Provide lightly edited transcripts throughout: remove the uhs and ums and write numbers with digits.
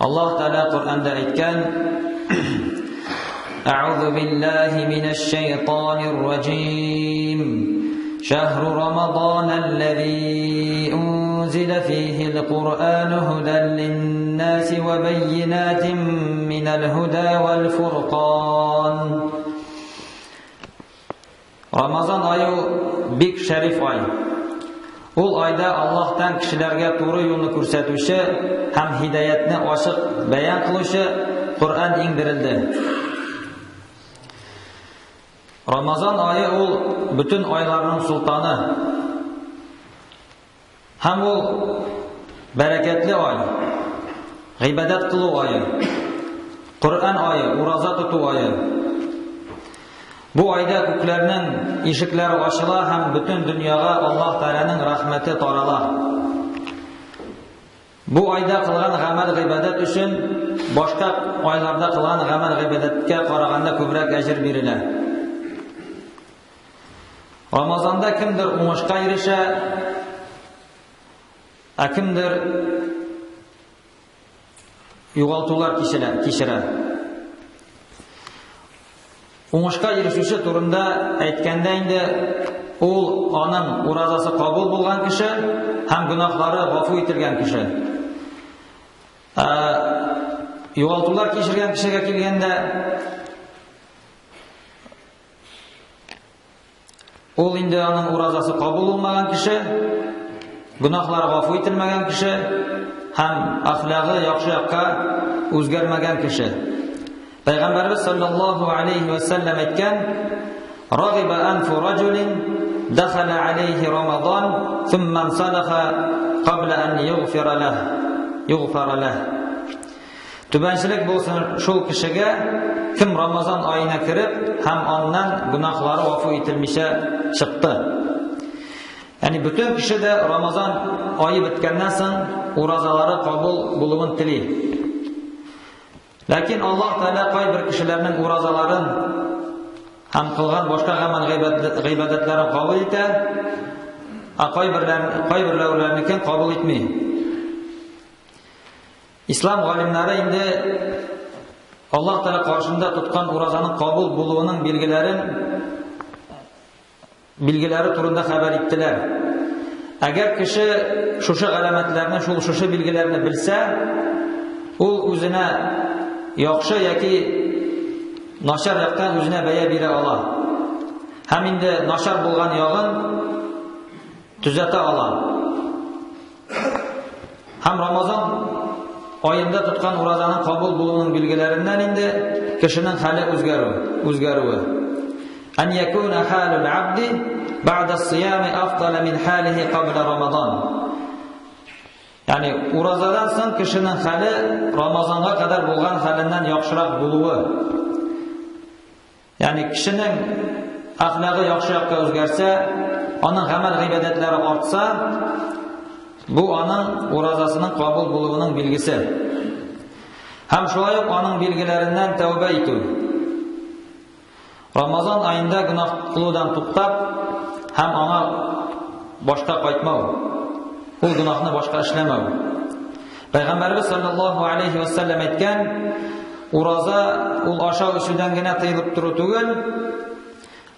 Аллаһ Тәгалә Коръәндә әйткән: Әгъузу биллаһи минәш шайтанир раҗим. Шәһру Рамадан аллази унзила фихил Куръану һудан линнаси ва байинатин минәл һуда вал фуркан. Рамазан ае бик шәриф ай. Ул айда Аллаһтан кешеләргә туры юлны күрсәтүче һәм һидаятне ачык бәян кылучы Коръән иңдерелде. Рамазан ае ул бөтен айларның султаны. Һәм ул бәрәкәтле ай, гыйбадәт кылу ае, Коръән ае, ураза тоту ае. Бу айда күкләрнең ишекләре ачыла һәм бөтен дөньяга Аллаһ Тәгаләнең рәхмәте тарала. Бу айда кылган гамәл гыйбадәт өчен башка айларда кылган гамәл гыйбадәткә караганда күбрәк әҗер бирелә. Рамазанда кемдер уңышка ирешә, ә кемдер югалтулар кичерә, кичерә. Уңышка ирешүче турында әйткәндә инде ул аның уразасы кабул булган кеше һәм гөнаһлары гафу ителгән кеше. Ә югалтулар кичергән кешегә килгәндә Ул инде аның уразасы кабул булмаган кеше, гөнаһлары гафу ителмәгән кеше һәм әхлагы яхшы якка үзгәрмәгән кеше. Пәйгамбәрбез саллаллаһу алейхи ва саллям әйткән: "Рагиба анфу раҗулин дахала алейхи Рамадан, thumma инсалаха qabla an yughfira lah." Yughfara lah. Түбәнчелек булсын шул кешегә, кем Рамазан аена кереп һәм аннан гөнаһлары гафу ителмичә чыкты. Ягъни бөтен кеше дә Рамазан ае беткәннән соң уразалары кабул булуын тели. Ләкин Аллаһ Тәгалә кайбер кешеләрнең уразаларын һәм кылган башка гамәл гыйбадәтләрен кабул итә, ә кайберләренекен кабул итми. Ислам галимнәре инде Аллаһ Тәгалә каршында тоткан уразаның кабул булуының билгеләрен билгеләре турында хәбәр иттеләр. Әгәр кеше шушы галәмәтләрне, шул шушы билгеләрне белсә, ул үзенә яхшы яки начар яктан үзенә бәя бирә ала. Һәм инде начар булган ягын төзәтә ала. Һәм Рамазан аенда тоткан уразаның кабул булуының билгеләреннән инде кешенең хәле үзгәрү, үзгәрүе. Ан якуна халул абди бa'да сиями афдала мин халихи qabla Рамазан. Ягъни уразадан соң кешенең хәле Рамазанга кадәр булган хәленнән яхшырак булуы. Ягъни кешенең әхлагы яхшы якка үзгәрсә, аның гамәл гыйбадәтләре артса, бу аның уразасының кабул булуының билгесе. Һәм шулай ук аның билгеләреннән тәүбә итү. Рамазан аенда гөнаһ кылудан туктап һәм аңа башка кайтмау. Ул гөнаһны башка эшләмәү. Пәйгамбәрбез саллаллаһу алейхи ва саллям әйткән, ураза ул ашау эчүдән генә тыелып тору түгел,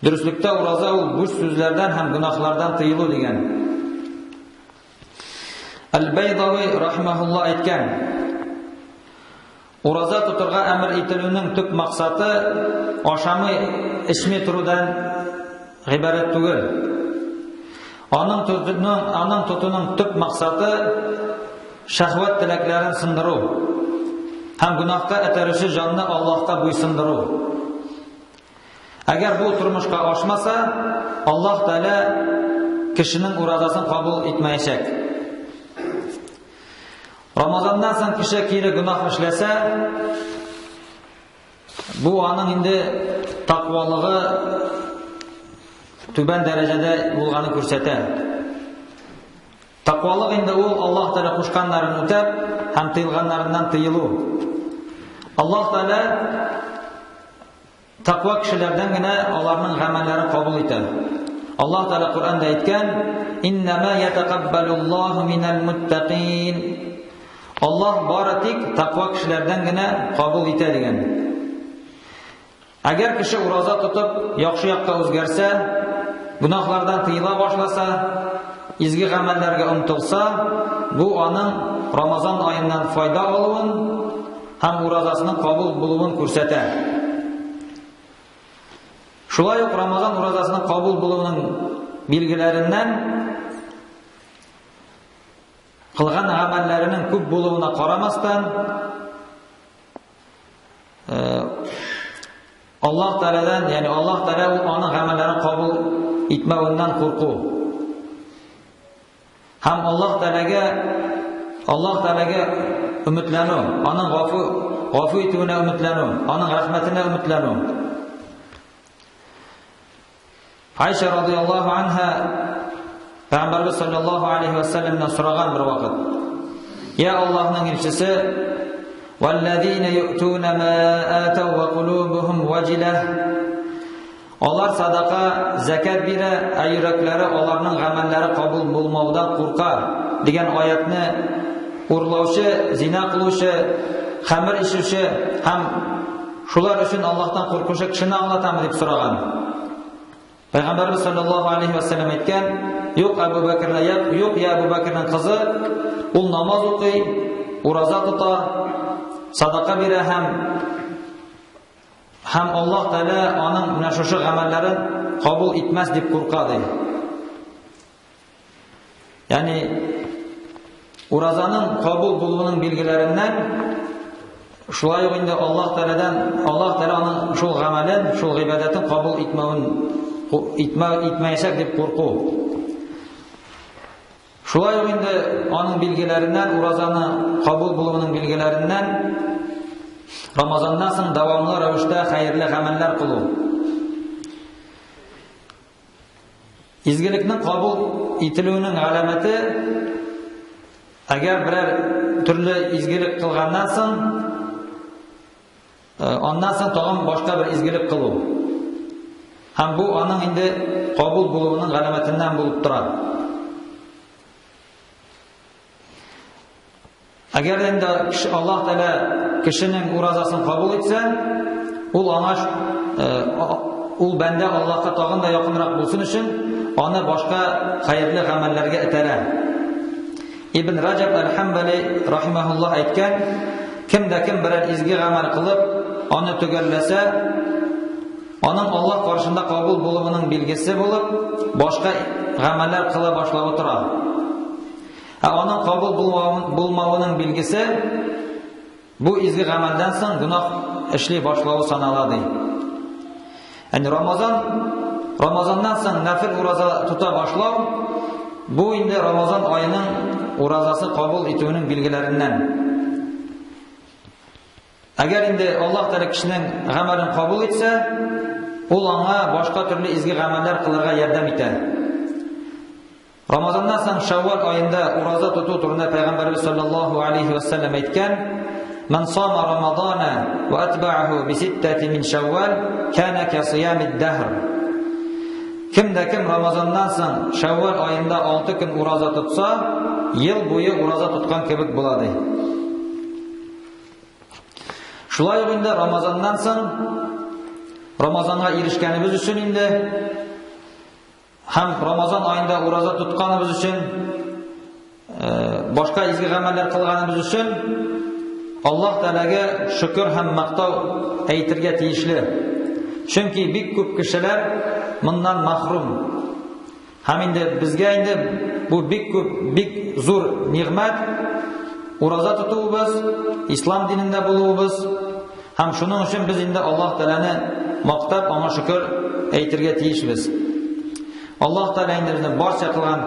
дөреслектә ураза ул буш сүзләрдән һәм гөнаһлардан тыелу дигән. Әл-Байдави рахимахулла әйткән, ураза тотырга әмер ителүнең төп максаты ашамый, эчми торудан гыйбарәт түгел. Аның тотуның, аның тотуның төп максаты шәһвәт теләкләрен сындыру һәм гөнаһка этәрүче җанны Аллаһка буйсындыру. Әгәр бу тормышка ашмаса, Аллаһ Тәгалә кешенең уразасын кабул итмәячәк. Рамазаннан соң кеше кире гөнаһ эшләсә, бу аның инде тәкъвалыгы түбән дәрәҗәдә булганын күрсәтә. Тәкъвалык инде ул Аллаһ Тәгалә кушканнарын үтәп һәм тыелганнарыннан тыелу. Аллаһ Тәгалә тәкъва кешеләрдән генә аларның гамәлләрен кабул итә. Аллаһ Тәгалә Коръәндә әйткән: "Иннама ятакаббалуллаһу минал муттакин". Аллаһ бары тик тәкъва кешеләрдән генә кабул итә дигән. Әгәр кеше ураза тотып, яхшы якка үзгәрсә, гөнаһлардан тыела башласа, изге гамәлләргә омтылса, бу аның Рамазан аеннан файда алуын һәм уразасының кабул булуын күрсәтә. Шулай ук Рамазан уразасының кабул булуының билгеләреннән кылган гамәлләренең күп булуына карамастан, Аллаһ Тәгаләдән, ягъни Аллаһ Тәгалә ул аның гамәлләрен кабул итмәвеннән курку. Һәм Аллаһ Тәгаләгә Аллаһ Тәгаләгә өметләнү, аның гафу гафу итүенә өметләнү, аның рәхмәтенә өметләнү. Айша радияллаһу анха Пәйгамбәрбез саллаллаһу алейхи ва сәлләмнән сораган бер вакыт. Я Аллаһның илчесе, "Валлазина ю'туна ма атау ва кулубухум ваҗила" Алар садака, закат бирә, ә йөрәкләре аларның гамәлләре кабул булмаудан курка дигән аятны урлаучы, зина кылучы, хәмер эчүче һәм Шулар өчен Аллаһтан куркучы кешене аңлатамы дип сораган. Пәйгамбәрбез саллаллаһу алейхи ва саллям әйткән, юк Әбу Бәкерне, юк я Әбу Бәкернең кызы, ул намаз укый, ураза тота, садака бирә һәм һәм Аллаһ Тәгалә аның менә шушы гамәлләрен кабул итмәс дип курка ди. Ягъни уразаның кабул булуының билгеләреннән шулай ук инде Аллаһ Тәгаләдән Аллаһ Тәгалә аның шул гамәлен, шул гыйбадәтен кабул итмәвен итмә итмәячәк дип курку. Шулай ук инде аның билгеләреннән уразаны кабул булуының билгеләреннән Рамазаннан соң дәвамлы рәвештә хәерле гамәлләр кылу. Изгелекнең кабул ителүенең галәмәте, әгәр берәр төрле изгелек кылганнан соң, э, аннан соң тагын башка бер изгелек кылу. Һәм бу аның инде кабул булуының галәмәтеннән булып тора. Әгәр инде Аллаһ Тәгалә кешенең уразасын кабул итсә, ул аңа э, ул бәндә Аллаһка тагын да якынрак булсын өчен аны башка хәерле гамәлләргә этәрә. Ибн Раҗаб әл-Ханбали рахимаһуллаһ әйткән, кем дә кем берәр изге гамәл кылып, аны төгәлләсә, аның Аллаһ каршында кабул булуының билгесе булып, башка гамәлләр кыла башлавы тора. Ә аның кабул булмавының билгесе бу изге гамәлдән соң гөнаһ эшли башлавы санала ди. Әни Рамазан Рамазаннан соң нәфил ураза тота башлау бу инде Рамазан аеның уразасы кабул итүенең билгеләреннән. Әгәр инде Аллаһ Тәгалә кешенең гамәлен кабул итсә, ул аңа башка төрле изге гамәлләр кылырга ярдәм итә. Рамазаннан соң Шәввал аенда ураза тоту турында Пәйгамбәрбез саллаллаһу алейхи ва саллям әйткән: "Ман сама Рамазана ва атбa'аһу би ситтати мин Шәввал, кана ка сиямид даһр." Кем дә кем Рамазаннан соң Шәввал аенда 6 көн ураза тотса, ел буе ураза тоткан кебек була ди. Шулай ук инде Рамазаннан соң Рамазанга ирешкәнебез өчен инде Һәм Рамазан аенда ураза тотканыбыз өчен, башка изге гамәлләр кылганыбыз өчен Аллаһ Тәгаләгә шөкер һәм мактау әйтергә тиешле. Чөнки бик күп кешеләр моннан махрум. Һәм инде безгә инде бу бик күп, бик зур нигъмәт ураза тотуыбыз, ислам динендә булуыбыз. Һәм шуның өчен без инде Аллаһ Тәгаләне мактап, аңа шөкер әйтергә тиешбез. Аллаһ Тәгалә инде безне барча кылган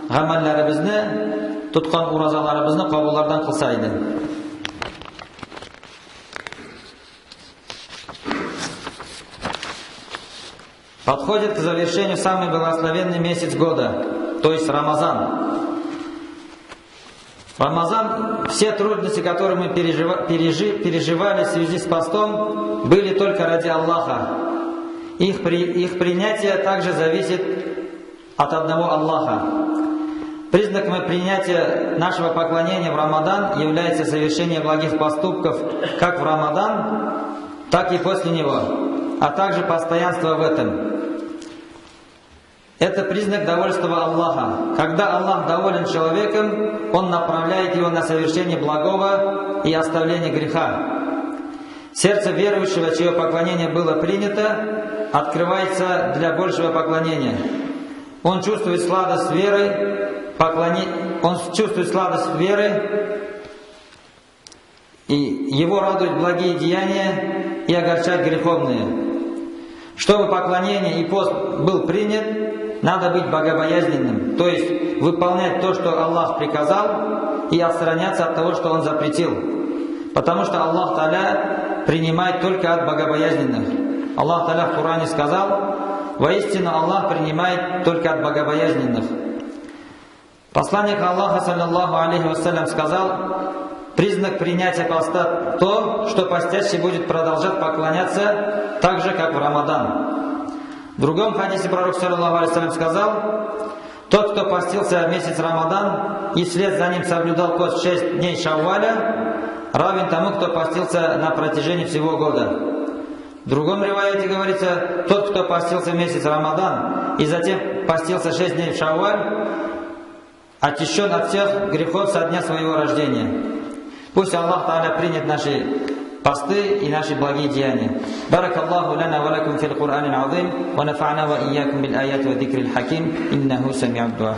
гамәлләребезне, тоткан уразаларыбызны кабуллардан кылса иде. Подходит к завершению самый благословенный месяц года, то есть Рамазан. Рамазан, все трудности, которые мы переживали в связи с постом, были только ради Аллаха. Их принятие также зависит от одного Аллаха. Признаком принятия нашего поклонения в Рамадан является совершение благих поступков как в Рамадан, так и после него, а также постоянство в этом. Это признак довольства Аллаха. Когда Аллах доволен человеком, Он направляет его на совершение благого и оставление греха. Сердце верующего, чье поклонение было принято, открывается для большего поклонения. Он чувствует сладость веры, он чувствует сладость веры, и его радуют благие деяния и огорчают греховные. Чтобы поклонение и пост был принят, надо быть богобоязненным, то есть выполнять то, что Аллах приказал, и отстраняться от того, что Он запретил. Потому что Аллах Тааля принимает только от богобоязненных. Аллах Тааля в Коране сказал: «Воистину Аллах принимает только от богобоязненных». Посланник Аллаха, саллаллаху алейхи вассалям, сказал: признак принятия поста то, что постящий будет продолжать поклоняться так же, как в Рамадан. В другом хадисе пророк, саллаллаху алейхи вассалям, сказал: тот, кто постился месяц Рамадан и вслед за ним соблюдал пост 6 дней Шавваля, равен тому, кто постился на протяжении всего года. В другом риваяте говорится: тот, кто постился месяц Рамадан и затем постился 6 дней в Шавваль, очищен от всех грехов со дня своего рождения. Пусть Аллах Тааля принят наши посты и наши благие деяния. Баракаллаху лана ва лакум фил Кур'анил азим, ва нафа'на ва iyyakum бил аяти ва зикрил хаким, иннаху сами'уд дуа.